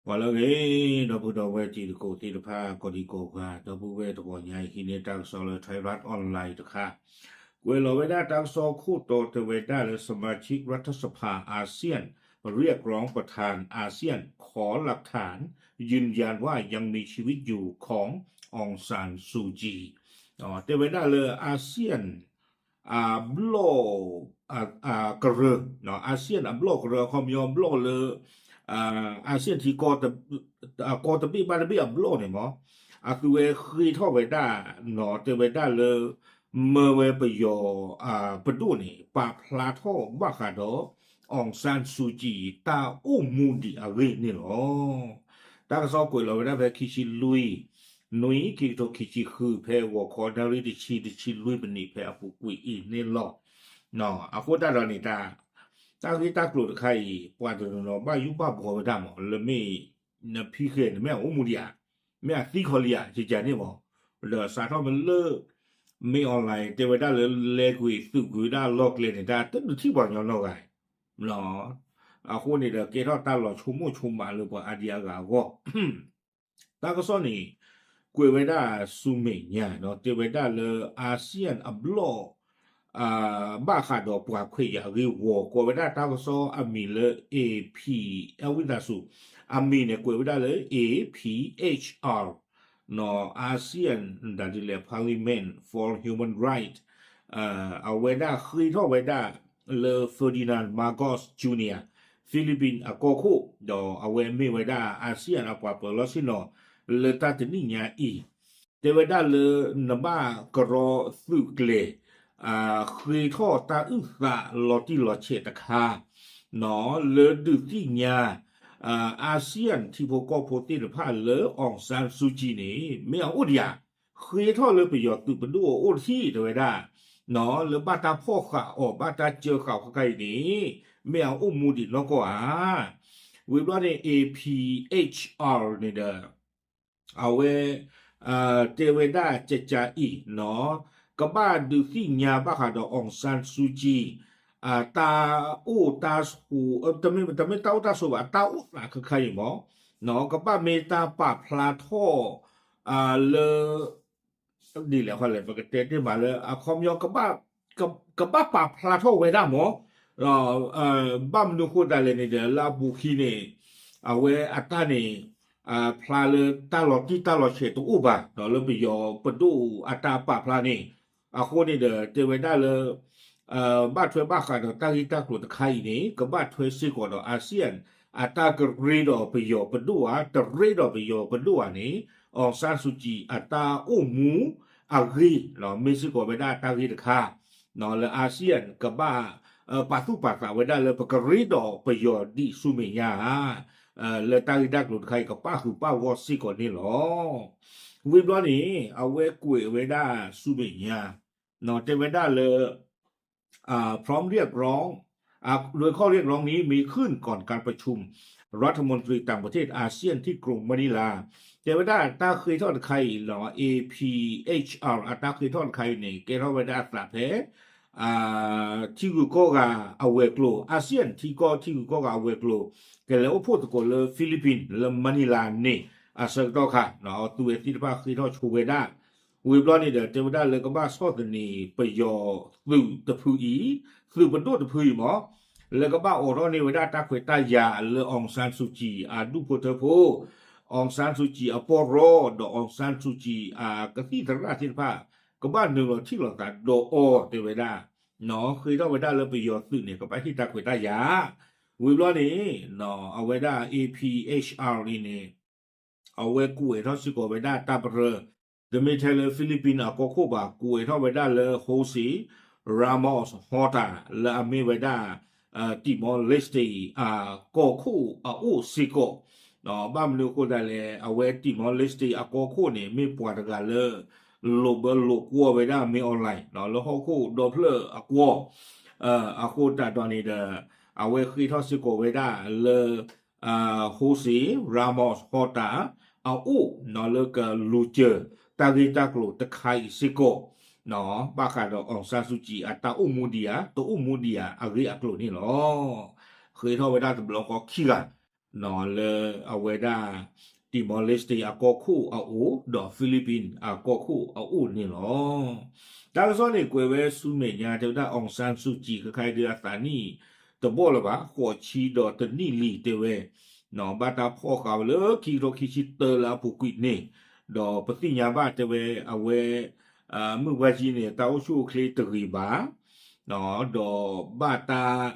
ပှၤလၢအဂ့ၤ ဒီပုၢ်ဒီဝဲၢ်တံၤသကိးသ့ၣ်တဖၣ် ကိးဒံကိးဂၤ ဒီပုၢ်ဝဲၢ်တဂီၤညါအံၤ ဟံးန့ၢ်တၢ်ကစီၣ်လၢ Thai Rat Online တခါ, ကွဲးလီၤဝဲဒၣ်တၢ်ကစီၣ်ခိၣ်တီတဲဝဲဒၣ်လၢ สมาชิกรัฐสภาอาเซียน เรียกร้องประธานอาเซียน ขอหลักฐานยืนยันว่ายังมีชีวิตอยู่ของ องซานซูจี တဲဝဲဒၣ်လၢ อาเซียน အဘျီၣ်ကရၢ, อาเซียน အဘျီၣ်ကရၢ အခီပညီဘျီၣ်လၢ อาเซียน ထံကီၢ် ကီၢ်တဘ့ၣ်ဘၣ်တဘ့ၣ်အဘျီၣ်န့ၣ်မ့ၢ် အသုဝဲဃ့ထီၣ်ဝဲဒၣ် တဲဝဲဒၣ်လၢ မၢဝဲပယီၤ ပဒိၣ်န့ၣ် ပာ်ဖျါထီၣ်ဘၣ်ဃးဒီး အောင်ဆန်းစုကြည် တၢ်အိၣ်မူဒံးအဂ့ၢ်န့ၣ်လီၤ. တၢ်ကစီၣ်ကွဲးလီၤဝဲဒၣ်ဖဲခံဆံလွံၢ် နွံ ခံကထိခံဆံဃု ဖဲဂီၤခီနၣ်ရံၣ်တဆံ တဆံလွံၢ်မံးနံး ဖဲအပူၤကွံာ်အံၤန့ၣ်လီၤ. အဃိသတးဒီးန့ၣ် တၢ်ဂ့ၢ်တၢ်ကျိၤတခါအံၤ ပှၤတနီၤနီၤဘၣ်ယိၣ်ဘၣ်ဘှီဝဲဒၣ်မး လၢမ့ၢ် နဖံဃဲၤန့ၣ် မ့ၢ်အအိၣ်မူဒံးဧါ, မ့ၢ်အသံခီလံဧါ ကကန့ၣ်မး, ဒီးစးထီၣ်မ့ၢ်လၢ မ့ၢ် online တဲဝဲဒၣ်လၢလဲၤကွံာ်သုးကွံာ်ဝဲဒၣ်လီၢ်ကျဲန့ၣ် တၢ်တဒုးထံၣ်ပှၤကညီနီတဂၤ အဃိန့ၣ်ဒီး ကဲထီၣ်တၢ်လီၤဆိကမိၣ်ဆိကမးလၢပှၤအါဒံအါဂၤအဂီၢ် တၢ်ကစီၣ်န့ၣ် ကွဲးဝဲဒၣ်ဆူမဲာ်ညါဒီး တဲဝဲဒၣ်လၢ อาเซียน အဘျီၣ် ဘၣ်ဃးဒီးပှၤခွဲးယာ်အဂ့ၢ်ဝီၤ ကိးဝဲဒၣ်တၢ်ကစီၣ်အမံၤလၢ AP အဝံသးစူၤ အမံၤန့ၣ် ကွဲးဝဲဒၣ်လၢ APHR နီၣ် ASEAN ဒ်လဲၣ် Parliament for Human Rights အဝဲဒၣ်ဃ့ထီၣ်ဝဲဒၣ်လၢ Ferdinand Marcos Junior Philippine အကီၢ်ခိၣ် ဒီးအဝဲမ့ၢ်ဝဲဒၣ် ASEAN အပှၤပၢၤလီၢ်ဆ့ၣ်နီၤ လၢတၢ်တနံၣ်ညါအံၤ တဲဝဲဒၣ်လၢနဘၣ်ကရီသုးကျဲၤ ဃ့ထီၣ်တၢ်အုၣ်သးလီၤတံၢ်လီၤဆဲးတခါ နီၣ် လၢဒုးသ့ၣ်ညါ ASEAN ထံဖိကီၢ်ဖိသ့ၣ်တဖၣ်လၢ အောင်ဆန်းစုကြည် န့ၣ် မ့ၢ်အအိၣ်ဒံးဧါ, ဃ့ထီၣ်လၢပယီၤသုးပဒိၣ်အအိၣ်တထံၣ် တဲဝဲဒၣ် နီၣ် လၢဘၣ်တၢ်ဖီၣ်ဃာ်အီၤ ဘၣ်တၢ်စၢဃာ်အီၤခဲခါအံၤန့ၣ် မ့ၢ်အအိၣ်မူဒံးနီၢ်ကီၢ်ဧါ. ဝံၤဘျီန့ၣ် APHR န့ၣ်ဒီး အဝဲ တဲဝဲဒၣ်ကကအံၤ နီၣ် ကဘၣ်ဒုးသ့ၣ်ညါဘၣ်ဃးဒီး အောင်ဆန်းစုကြည် အတၢ်အိၣ်တၢ်ဆိး တမ့ၢ်တၢ်အိၣ်တၢ်ဆိးဘၣ် အတၢ်အိၣ်သးခဲခါအံၤမး နီၣ် ကဘၣ်မ့ၢ်တၢ်ပာ်ဖျါထီၣ် လၢ ဒ်လဲၣ်ဃီလဲၣ် ပကတဲတ့ၢ်မးလၢ အခီပညီ ကဘၣ်ပာ်ဖျါထီၣ်ဝဲဒၣ်မး ဘၣ်မနုၤဃိသတးလဲၣ်န့ၣ်ဒီး လၢအပူၤခံန့ၣ် အဝဲအတၢ်န့ၣ် ဖျါလၢတၢ်လီၤတံၢ်တၢ်လီၤဆဲးတအိၣ်ဘၣ် ဒီးလၢပယီၤပဒိၣ်အတၢ်ပာ်ဖျါန့ၣ် အဃိန့ၣ်ဒီး တဲဝဲဒၣ်လၢ ဘၣ်ထွဲဘၣ်ဃးဒီးတၢ်ဂ့ၢ်တၢ်ကျိၤတခါအံၤန့ၣ် ကဘၣ်ထွဲစ့ၢ်ကီးဒီး ASEAN အတၢ်ကရ့ဒီးပယီၤပဒိၣ်ဧါ တရ့ဒီးပယီၤပဒိၣ်ဧါန့ၣ် အောင်ဆန်းစုကြည် အတၢ်အိၣ်မူအဂ့ၢ် မ့ၢ်စ့ၢ်ကီးဝဲဒၣ်တၢ်ဂ့ၢ်တခါ လၢ ASEAN ကဘၣ် ပာ်သူၣ်ပာ်သးဝဲဒၣ်လၢပကရ့ဒီးပယီၤဒံးဆူမဲာ်ညါဧါ လၢတၢ်ဂ့ၢ်တၢ်ကျိၤတခါအံၤ ကပၣ်ဃုာ်ပၣ်ဂီၢ်စ့ၢ်ကီးန့ၣ်လီၤ. ဝံၤဘျီန့ၣ် အဝဲကွဲးဝဲဒၣ်ဆူမဲာ်ညါ တဲဝဲဒၣ်လၢ พร้อมเรียกร้อง โดยข้อเรียกร้องนี้มีขึ้นก่อนการประชุมรัฐมนตรีต่างประเทศอาเซียนที่กรุงมะนิลา တဲဝဲဒၣ်တၢ်ဃ့ထီၣ်တခါအံၤလီၤ APHR အတၢ်ဃ့ထီၣ်တခါအံၤန့ၣ် ကဲထီၣ်ဝဲဒၣ်အသးဖဲ ထံဂုၤကီၢ်ဂၤအဝဲၤကျိၤ ASEAN ထံကီၢ်ထံဂုၤကီၢ်ဂၤအဝဲၤကျိၤ ကလဲၤအိၣ်ဖှိၣ်သကိးလၢ Philippines လၢ Manila န့ၣ် အဆၢကတီၢ်ခါ အသုဝဲသ့ၣ်တဖၣ်ဃ့ထီၣ်ဆိဝဲဒၣ် ဝံၤဘျီန့ၣ်ဒီး တဲဝဲဒၣ်လၢကဘၣ်ဆီၣ်သနံးပယီၤသုးတဖုအံၤ သုးပဒိၣ်တဖုအံၤမး လၢကဘၣ်အိးထီၣ်န့ၢ်ဝဲဒၣ်တၢ်ခွဲးတၢ်ယာ်လၢ အောင်ဆန်းစုကြည် အဒူၣ်ဖိထၢဖိ အောင်ဆန်းစုကြည် အပီၢ်ရီ ဒီး အောင်ဆန်းစုကြည် အကသံၣ်သရၣ်သ့ၣ်တဖၣ် ကဘၣ်နုာ်လီၤထံၣ်လိာ်သးဒီးအီၤတဲဝဲဒၣ် ဃ့ထီၣ်ဝဲဒၣ်လၢပယီၤသုးန့ၣ် ကဘၣ်ဟ့ၣ်တၢ်ခွဲးတၢ်ယာ် ဝံၤဘျီန့ၣ် အဝဲဒၣ် A P H R အံၤန့ၣ် အဝဲကွဲးထီၣ်စ့ၢ်ကီးဝဲဒၣ်တၢ်ပရၢ တမ့ၢ်ထဲလၢ Philippines အကီၢ်ခိၣ်ဘၣ် ကွဲးထီၣ်ဝဲဒၣ်လၢ Jose Ramos Horta လၢအမ့ၢ်ဝဲဒၣ် Timor-Leste အကီၢ်ခိၣ်အအိၣ်စ့ၢ်ကီး ဘၣ်မနုၤအဃိသတးလဲၣ် အဝဲ Timor-Leste အကီၢ်ခိၣ်န့ၣ် မ့ၢ်ပှၤတဂၤလၢ လိာ်ဘၢလိာ်ကွီၢ်ဝဲဒၣ် မင်းအောင်လှိုင် လၢဟီၣ်ခိၣ်ဒီဖျၢၣ်အကွီၢ် အဃိသတးဒီးန့ၣ်ဒီး အဝဲဃ့ထီၣ်စ့ၢ်ကီးဝဲဒၣ်လၢ Jose Ramos Horta အအိၣ် လၢကလူၤစၢၤတၢ်ဂ့ၢ်တၢ်ကျိၤတခါအံၤစ့ၢ်ကီး ဘၣ်ဃးဒီး အောင်ဆန်းစုကြည် အတၢ်အိၣ်မူဒံးဧါ တအိၣ်မူဒံးဧါ အဂ့ၢ်အကျိၤန့ၣ်လီၤ. ဃ့ထီၣ်ဝဲဒၣ်တဘျီဃီခံဂၤ လၢအဝဲဒၣ် Timor-Leste အကီၢ်ခိၣ်အအိၣ် ဒီး Philippines အကီၢ်ခိၣ်အအိၣ်န့ၣ်လီၤ. တၢ်ကစီၣ်န့ၣ် ကွဲးဝဲဆူမဲာ်ညါတဲဝဲဒၣ် Aung San Suu Kyi ခဲခါအံၤဒုးအသးနံၣ်တဘီၣ်လၢၤဘၣ် ဃိးဆံဒီးတနံၣ်လံတဲဝဲ ဘၣ်တၢ်ဖီၣ်ဃာ်ဝဲလၢခံကထိခံဆံတၢလၢအပူၤကွံာ်န့ၣ်, ဒီးပသ့ၣ်ညါဘၣ်တဲဝဲအဝဲ မုၢ်ပှၢ်ကံန့ၣ် တၢ်အိၣ်ဆူၣ်အိၣ်ချ့တဂ့ၤဘၣ်, ဒီးဘၣ်တၢ်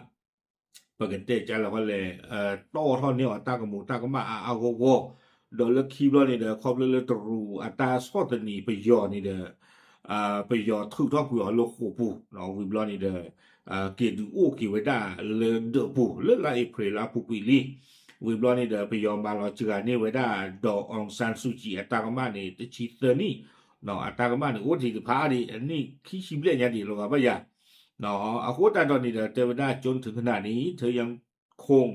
ပကတဲကလဲၣ်ဃီလဲၣ်, တီၣ်ထီၣ်န့ၢ်အီၤတၢ်ကမူးတၢ်ကမၣ်အါအါဂီၢ်ဂီၢ်, ဒီးလၢခံဘျီန့ၣ်ဒီး ခီဖျိလၢတရူးအတၢ်ဆီၣ်သနံးပယီၤန့ၣ်ဒီး ပယီၤထုးထီၣ်ကွံာ်အီၤလၢဃိာ်ပူၤ, ဝံၤဘျီန့ၣ်ဒီး က့ၤဒုးအိၣ်က့ၤဝဲဒၣ်လၢဒၢးပူၤ လၢလါအ့ဖြ့လၢအပူၤကွံာ်လံ. ဝံၤဘျီန့ၣ်ဒီး ပယီၤမၤလီၤစှၤန့ၢ်ဝဲဒၣ် ဒီး Aung San Suu Kyi အတၢ်ကမၣ်န့ၣ် တဆံသၢနံၣ်, အတၢ်ကမၣ်န့ၣ် အိၣ်တ့ၢ်တဖၣ်ဒံး အနံၣ်ခံဆံဘျဲၣ်ညါဒံးလီၤဂာ်ဘၣ်ယၤ အဃိသတးဒီးန့ၣ်ဒီး တဲဝဲဒၣ် ကၠိနထုကနၣ်န့ၣ် เธอยังคง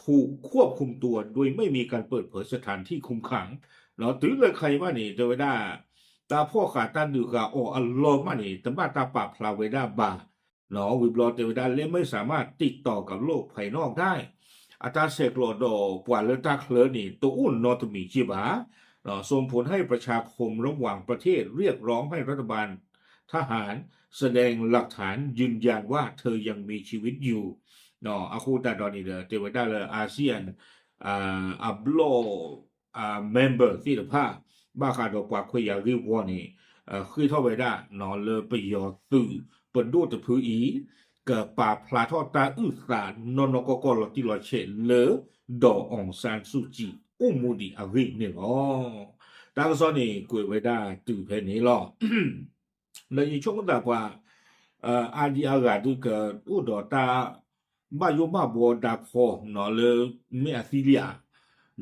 ถูกควบคุมตัวโดยไม่มีการเปิดเผยสถานที่คุมขัง တုၤလၢခဲအံၤမးန့ၣ် တဲဝဲဒၣ် တၢ်ဖီၣ်ဃာ်တၢ်ဒုးဃာ်အီၤအလီၢ်မးန့ၣ် တဘၣ်တၢ်ပာ်ဖျါဝဲဒၣ်ဘၣ် ဝံၤဘျီတဲဝဲဒၣ် และไม่สามารถติดต่อกับโลกภายนอกได้ အတၢ်ဆဲးကျိးဒီးပှၤလၢတၢ်ချၢန့ၣ် တအိၣ်နီတမံၤက့ဘၣ် ส่งผลให้ประชาคมระหว่างประเทศเรียกร้องให้รัฐบาลทหารแสดงหลักฐานยืนยันว่าเธอยังมีชีวิตอยู่ အဃိသတးဒီးန့ၣ်ဒီး တဲဝဲဒၣ်လၢ ASEAN အဘျီၣ် member သ့ၣ်တဖၣ် ဘၣ်ဃးဒီးပှၤခွဲးယာ်ဂ့ၢ်ဝီန့ၣ် ဃ့ထီၣ်ဝဲဒၣ် လၢပယီၤသုးပဒိၣ်တဖုအံၤ ကပာ်ဖျါထီၣ်တၢ်အုၣ်သးနီၢ်နီၢ်ကီၢ်ကီၢ်လီၤတံၢ်လီၤဆဲးလၢ ဒီး Aung San Suu Kyi အိၣ်မူဒံးအဂ့ၢ်န့ၣ်လီၤ. တၢ်ကစီၣ်န့ၣ် ကွဲးဝဲဒၣ်တုၤဖဲန့ၣ်လီၤ. ဒီးယဆိကမိၣ်သးပှၤ အါဒံအါဂၤဒုးကအိၣ်ဒီးတၢ် ဘၣ်ယိၣ်ဘၣ်ဘှီဒၣ်ဖီ လၢ မ့ၢ်အသံလံ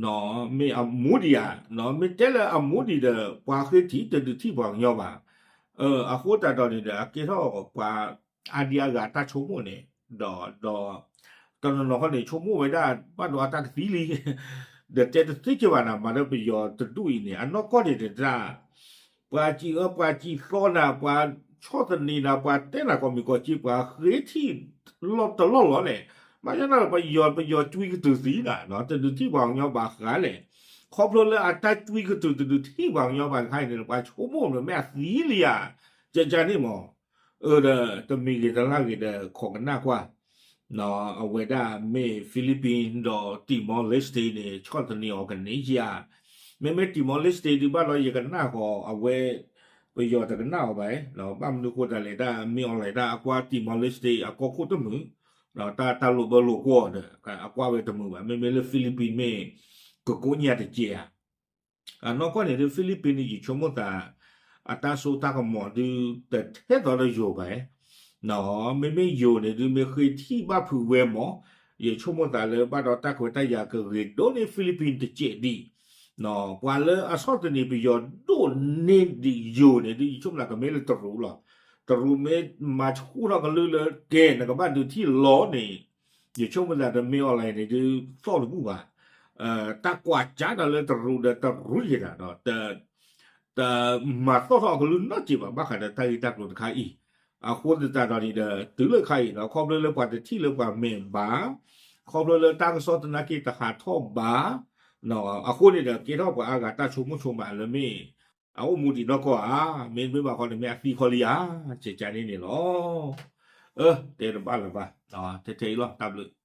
ဧါ, မ့ၢ်အမူဒံးဧါ, မ့ၢ်တဲလၢအမူဒံးဒီး ပှၤဃ့ထံၣ်တဒုးထံၣ်ပှၤကညီဘၣ်. အဃိသတးဒီးန့ၣ်ဒီး အကဲထီၣ်ပှၤ အါဒံအါဂၤတၢ်ဆိကမိၣ်န့ၣ်, ဒီး ဒီး တနီၤနီၤခီန့ၣ် ဆိကမိၣ်ဝဲဒၣ် ဘၣ်ဒီးအတၢ်ကသံလံ ဒီးတဲတသ့က့ဘၣ်နၤ မၤဒီးပယီၤတဒူၣ်အံၤန့ၣ် အနီၢ်ကီၢ်န့ၣ်တဒၣ် ပှၤစံးအၢပှၤစံးသီနၤ ပှၤဆီၣ်သနံးနၤ ပှၤတဲနၤကိးမံၤကိးက့ ပှၤဃ့ထံၣ်လီၢ်တလီၢ်လီၤလဲၣ်. ဘၣ်ဆၣ်နၤ ပယီၤ ပယီၤကွံကတုၤသံနၤ တဒုးထံၣ်ပှၤကညီဘၣ်ဃးလဲၣ်. ခီဖျိလၢအတၢ်ကွံကတုၤတဒုးထံၣ်ပှၤကညီဘၣ်တခါအံၤန့ၣ် ပှၤဆိကမိၣ်မ့ၢ်အသံလံဧါ, ကကန့ၣ်မး အၢ ဒီး တမံၤဂ့ၤတလါဂ့ၤဒီး ခိးကနၣ်ကွၢ် အဝဲဒၣ်မ့ၢ် Philippines ဒီး Timor-Leste န့ၣ် ဆီၣ်သနံးအီၤကန့ၢ်ဧါ. မ့မ့ၢ် Timor-Leste ဒုးဘၣ်ဒီးယကနၣ်ဃီၤအဝဲ ပယီၤတကနၣ်အီၤဘၣ်, ဘၣ်မနုၤဃိသတးလဲၣ် တၢ်မ့ၢ် online တၢ်အကွၢ် Timor-Leste အကီၢ်ခိၣ်တမုာ်, တၢ်တၢ်လိာ်ဘၢလိာ်ကွီၢ်ဒီး အကွၢ်ဝဲတမုာ်ဘၣ်. မ့မ့ၢ်လၢ Philippines မ့ၢ် ကကိးညါတကဲးဧါ အနီၢ်ကီၢ်န့ၣ်ဒုး Philippines န့ၣ် ယဆိကမိၣ်သး အတၢ်စိတၢ်ကမီၤဒုး တထဲသိးလၢယိၤဘၣ်, မ့မ့ၢ်ယိၤန့ၣ်ဒုး မ့ၢ်ဃ့ထံၣ်ဘၣ်ဖုးဝဲမး, ယဆိကမိၣ်သးလၢဘၣ်ဒီးတၢ်ခွဲးတၢ်ယာ်ကဂ့ၤဒိၣ်န့ၢ် Philippines တကဲးဒံး, ပှၤလၢအဆီၣ်သနံးပယီၤဒိၣ်န့ၢ်ဒံးယိၤန့ၣ်ဒုး ယဆိကမိၣ်သးကမ့ၢ်လၢတရူးလီၤ. တရူးမ့ၢ်မၤဆူၣ်ထီၣ်ကလုၢ်လၢကဲ နကဘၣ်ဒုးထံၣ်လီၤန့ၣ် ယဆိကမိၣ်သးတမ့ၢ် online န့ၣ်ဒုး သီၣ်တဘူၣ်ဘၣ်. တၢ်ကွၢ်ကၢဒီးလၢတရူးဒီးတရူးယဲဒၣ်ဒီး တမၤသီၣ်ထီၣ်အကလုၢ်နီတစဲးဘၣ် ဘၣ်ဃးဒီးတၢ်ဂ့ၢ်တၢ်ကျိၤတခါအံၤ. အဃိသတးဒီးန့ၣ်ဒီး တုၤလၢခါအံၤဒီး ခီဖျိလၢပှၤတထံၣ်လၢပှၤမဲာ်ဘၣ်, ခီဖျိလၢတၢ်ကစီၣ်သနာ်က့တဟးထီၣ်ဘၣ်, အဃိန့ၣ်ဒီး ကဲထီၣ်ပှၤအါဂၤတၢ်ဆိကမိၣ်ဆိကမးလၢမ့ၢ် အအိၣ်မူဒံးနီၢ်ကီၢ်ဧါ, မ့တမ့ၢ်ဘၣ်ဃီန့ၣ်မ့ၢ်အသံခီလံဧါ, ကကန့ၣ်န့ၣ်လီၤ. အၢ တဲတဘၣ်လၢၤဘၣ်, ထဲထဲအံၤလီၤ တၢ်ဘျုး